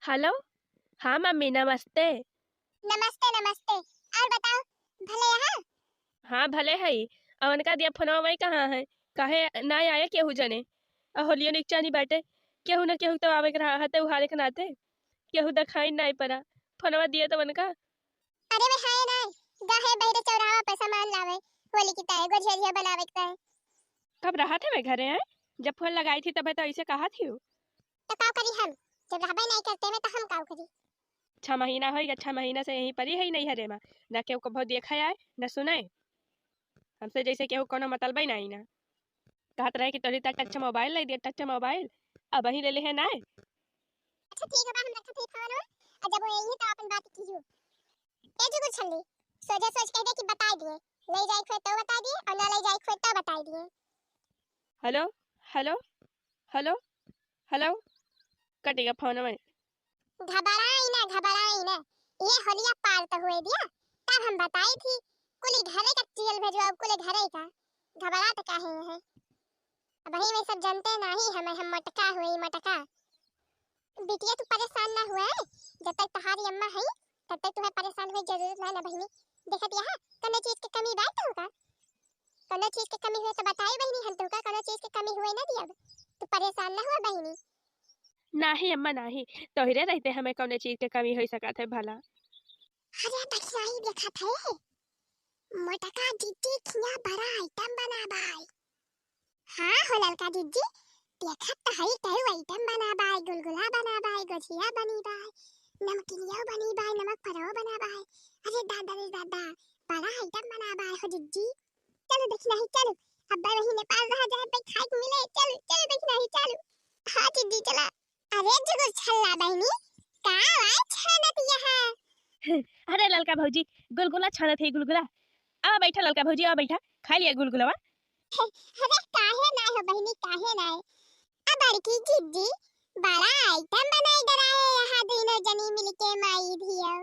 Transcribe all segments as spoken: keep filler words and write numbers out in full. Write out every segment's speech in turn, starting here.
हेलो, हाँ मम्मी, नमस्ते। नमस्ते, नमस्ते। और बताओ, भले यहाँ? हाँ, भले हई। अवनका दिया फोनवा वही कहाँ है? काहे ना आए केहू जने? आ होलियो निकचानी बाटे, केहू न केहू तो आवे के रहा हते उहारे के नाते। केहू देखाई नाई पड़ा। फोनवा दिए तो वनका। अरे वे हाय ना, गहे बहिरे चौराहा पे सामान लावे, होली की ताय, गोझिया झिया बनावे के ताय। कब रहा थे वे घरे हैं? जब फोन लगाई थी तबे तो ऐसे कहा थी। तो का करी हम, जब रहबे नहीं करते में तो हम का करी? छह महीना होई गया, छह महीना से यहीं पर ही है नैहरे में, ना केहू कभो देखे आए, ना सुने। हमसे जैसे केहू कोनो मतलबे नहीं ना। कहत रहे कि तोरी ता टच मोबाइल ले दिया, टच मोबाइल, अब वहीं ले ले है ना। अच्छा ठीक है बा, हम रखत हई फोन, और जब वो यही तो अपन बात कीजियो। ए जुगुल छल्ली, सोझे सोझ कह दे कि बताई दिए, ले जाए खोए तो बताई दिए और ना ले जाए खोए तो बताई दिए। हेलो, हेलो, हेलो, हेलो, कट गया फोन में। घबराई ना, घबराई ना, ये होलिया पार तो हुए दिया, तब हम बताई थी। कुली घरे का तेल भेजो, अब कुली घरे का, घबरात काहे है? अब वही में सब जनते नाही हमें, हम मटका हुई मटका। बिटिया तू परेशान ना हुआ है, जब तक तहारी अम्मा है तब तक तुम्हें परेशान हुए जरूरत ना ना बहिनी। देखत यहाँ कौनो चीज के कमी बात होगा, कौनो चीज के कमी हुए तो बताई बहिनी, हम तुमका कौनो चीज के कमी हुए ना दियब, तू परेशान ना हुआ बहिनी। नाही अम्मा नाही, तोहरे रहते हमें कौने चीज के कमी हो सकत है भला? अरे दखियाई देखत है, मोटका दीदी खिया बड़ा आइटम बना बाय। हाँ हो ललका दीदी, देखत तो हई कई आइटम बना बाय, गुलगुला बना बाय, गोझिया बनी बाय, नमकीनिया बनी बाय, नमक परवा बना बाय। अरे दादा रे दादा, बड़ा आइटम बना बाय हो दीदी। चलो दखिना ही चलो, अब वही नेपाल रहा जाए पे खाए के मिले, चलो चलो दखिना ही चलो। हाँ दीदी चला। अरे जुगुल छल्ला बहिनी, का आवाज छानत यहाँ? अरे ललका भौजी, गुलगुला छानत है गुलगुला। आ बैठा ललका भौजी, आ बैठा, खा लिया गुलगुलवा। अरे काहे ना हो बहिनी, काहे ना? आ बड़की जिज्जी बड़ा आइटम बनाई डराए यहाँ दोनों जनी मिलके माई धियो।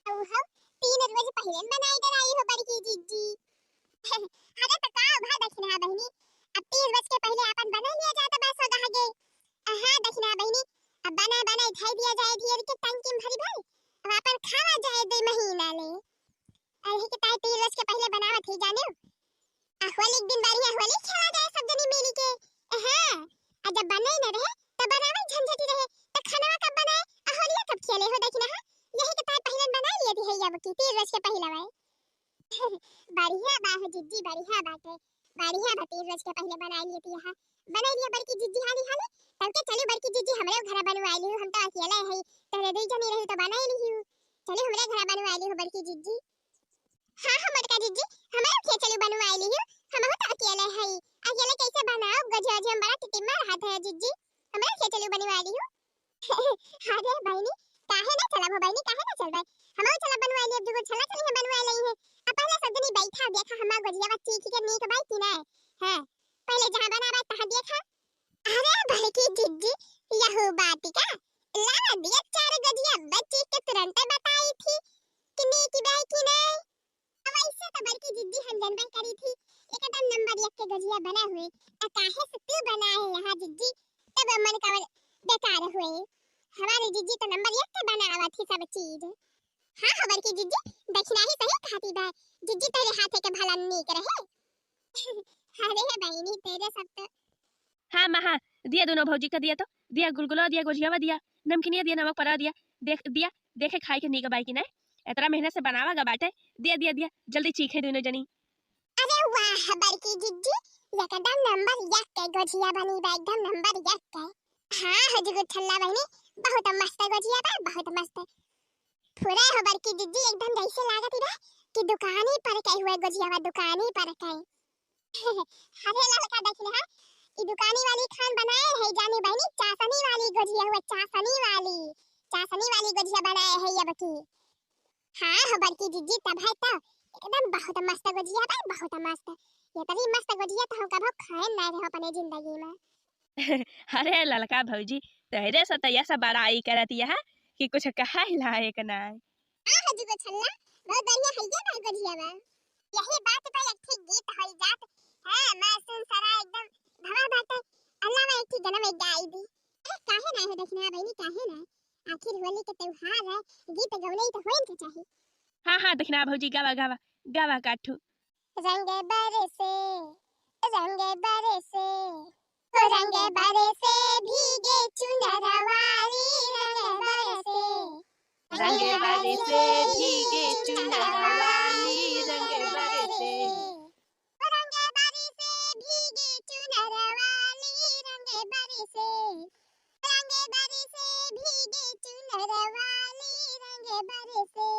अउ हम तीन रोज पहिले बनाई डराई हो बड़की जिज्जी। अरे तो का भा दखिना बहिनी, अब तीन रोज के पहिले अपन बना लिया जात बा सो गहगे। हाँ दखिना बहिनी, अब बना बना धई दिया जाए धियर के टंकी में भरी भरी, अब अपन खावा जाए दो महीना ले। अरे के ताई तीन रोज के पहिले बनावत ही जाने। आ होली के दिन बढ़िया होली खेला जाए सब जनी मिली के। हाँ, आ जब बने न रहे तो बनावे झंझटी रहे, तो खाना कब बनाए, आ होलिया कब खेले हो दखिना, हाँ? यही के ताई पहिले बना लिए थे अब की तीन रोज के पहिले भाई। बढ़िया बा हो जिज्जी, बढ़िया बाटे, बढ़िया बा तीन रोज के पहिले बना लिए थे यहाँ। बना लिया बड़की जिज्जी हाली हाली, तब के चली बड़की जिज्जी हमरे घर बनवा ली, हम तो अकेले है, तोहरे दो जनी रही तो बना ली। चली हमरे घर बनवा ली हो बड़की जिज्जी। हाँ, हाँ, मोटका जिज्जी, हमरो के चलू बनवाई लिहू, हमहू तो अकेले हई, अकेले कैसे बनाओ, गोझिया ओझिया में बड़ा टिटिम्मा रहत है जिज्जी, हमरो के चलू बनवाई लिहू। अरे बहिनी, काहे ना चलब हो बहिनी, काहे ना चलबै, हमहू चलब बनवाई लिहब, दुगो छल्ला चली है बनवाई लई है। अब पहले सब जनी बैठा, देखा हमार गोझिया बच्ची के नीक बाई कि नहीं, हाँ, पहले जहाँ बनावा तहाँ देखा। अरे बड़की जिज्जी, यहू बात का, ला दिया चार गोझिया बच्ची के तुरंत बताई थी कि नीक बाई कि नहीं। अब ऐसे तो बड़की जिज्जी हम जनबे करी थी, एकदम नंबर एक के गोझिया बना हुए, आ काहे से तू बनाए है यहाँ जिज्जी, तब मन का बेकार हुए। हमारी जिज्जी तो नंबर एक के बनावा थी सब चीज। हाँ हो बड़की जिज्जी, दखिना ही सही कहती बा, जिज्जी तेरे हाथे के भला नीक रहे। अरे बहिनी, तेरे सब तो। हाँ माँ, हाँ, दिया दोनों भौजी का दिया तो, दिया गुलगुला, दिया गोझियावा, दिया नमकीनिया, दिया नमक परा, दिया देख, दिया देखे खाए के नीक बाई कि नहीं, इतना मेहनत से बनावा गा बाटे, दिया, दिया, दिया, जल्दी चीखे दोनों जनी। अरे वाह बड़की जिज्जी, एकदम नंबर एक के गोझिया बनी बा, एकदम नंबर एक के। हाँ हो जुगुल छल्ला बहिनी, बहुत मस्त गोझिया बा, बहुत मस्त। फुरे हो बड़की जिज्जी, एकदम जैसे लागत रहे कि दुकानी पर के हुए गोझिया बा, दुकानी पर के। अरे ललका दखिना, ई दुकानी वाली खान बनाए है जानी बहिनी, चासनी वाली गोझिया हुए, चासनी वाली, चासनी वाली गोझिया बनाए है अब की। हाँ हो बड़की जिज्जी, तब है तो एकदम बहुत मस्त गोझिया बा, बहुत मस्त। ये तरी मस्त गोझिया तो हम कभो खाए ना रहे अपने जिंदगी में। अरे ललका भौजी, तोहरे से तो यह सब बड़ाई करत यह कि कुछ कहे लायक ना। हाँ हो जुगुल छल्ला, बहुत बढ़िया है ये ना गोझिया बा। यही बात पे एक ठे गीत होई जात है, मैं सुन सरा एकदम भवा बाटे, अल्लाह में एक ठे गनवा गाई दी। अरे काहे ना है दखिना बहिनी, काहे ना? आखिर होली के त्योहार है, गीत गवले तो होइन के चाही। हाँ, हाँ, दखिना भौजी, गावा, गावा, गावा काठू। रंग बरसे, रंग बरसे, ओ रंग बरसे भीगे चुनर वाली, रंग बरसे। रंग बरसे भीगे चुनर वाली, रंग बरसे। रंग बरसे भीगे चुनर वाली, रंग बरसे। रंग बरसे भीगे चुनर वाली, रंग बरसे।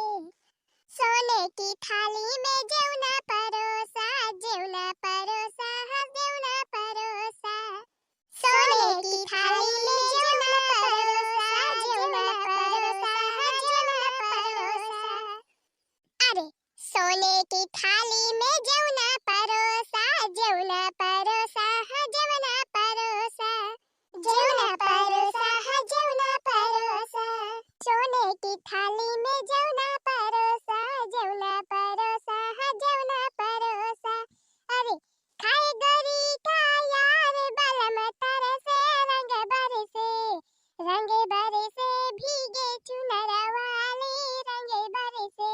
सोने की थाली में जेवना परोसा, जेवना परोसा, हाँ, जेवना परोसा। सोने की थाली में जेवना परोसा, जेवना परोसा, हाँ, जेवना परोसा। अरे, सोने की थाली में जेवना परोसा, जेवना परोसा, हाँ, जेवना परोसा। जेवना परोसा, हाँ, जेवना परोसा। सोने की थाली में जेवना परोसा, जेवना परोसा, हाँ, जेवना परोसा। अरे, खाए गोरी का यार बलम तरसे, रंग बरसे, रंग बरसे भीगे चुनर वाली, रंग बरसे।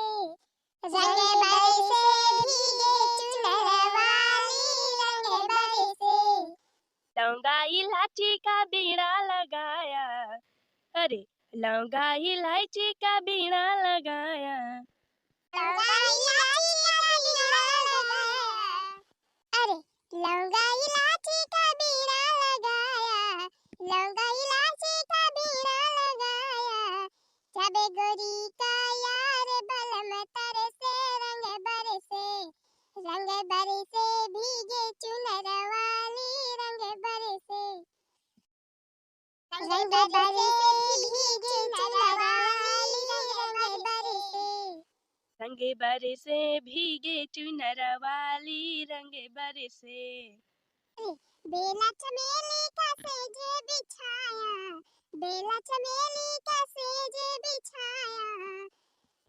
रंग बरसे भीगे चुनर वाली, रंग बरसे। लौंगा इलायची का बीड़ा लगाया, अरे लौंगा इलायची का बीड़ा लगाया। लौंगा इलायची का बीड़ा लगाया। अरे लौंगा इलायची का बीड़ा लगाया, लौंगा इलायची का बीड़ा लगाया। जब गोरी का यार बलम तरसे, रंग बरसे, रंग बरसे भीगे चुनर वाली, रंग बरसे। रंग बरसे भीगे चुनर वाली, रंग बरसे। रंग बरसे भीगे चुनर वाली, रंग बरसे। बेला चमेली का सेज बिछाया, बेला चमेली का सेज बिछाया।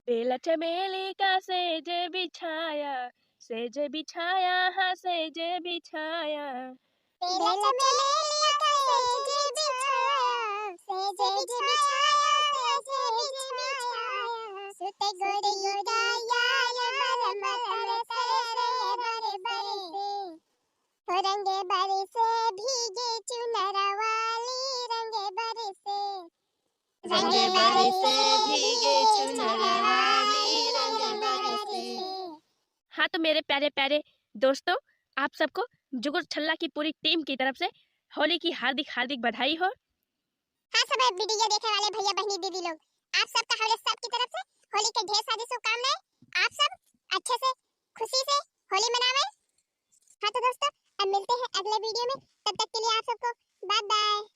बेला चमेली का सेज बिछाया, सेज बिछाया, हाँ, सेज बिछाया। बेला चमेली का सेज बिछाया, सेज बिछाया, सेज बिछाया। सुत गोरी का यार बलम तरसे, रंग बरसे। ओ रंग बरसे भीगे चुनर वाली, रंग बरसे। रंग बरसे भीगे चुनर वाली, रंग बरसे। हाँ, तो मेरे प्यारे प्यारे दोस्तों, आप सबको जुगुर छल्ला की पूरी टीम की तरफ से होली की हार्दिक हार्दिक बधाई हो। हाँ, सब वीडियो देखे वाले भैया, बहनी, दीदी लोग, आप सबका हमरे सब की तरफ से होली के ढेर सारी शुभकामनाएं। आप सब अच्छे से, खुशी से होली मनावे। हाँ, तो दोस्तों, अब मिलते हैं अगले वीडियो में। तब तक के लिए आप सबको bye bye।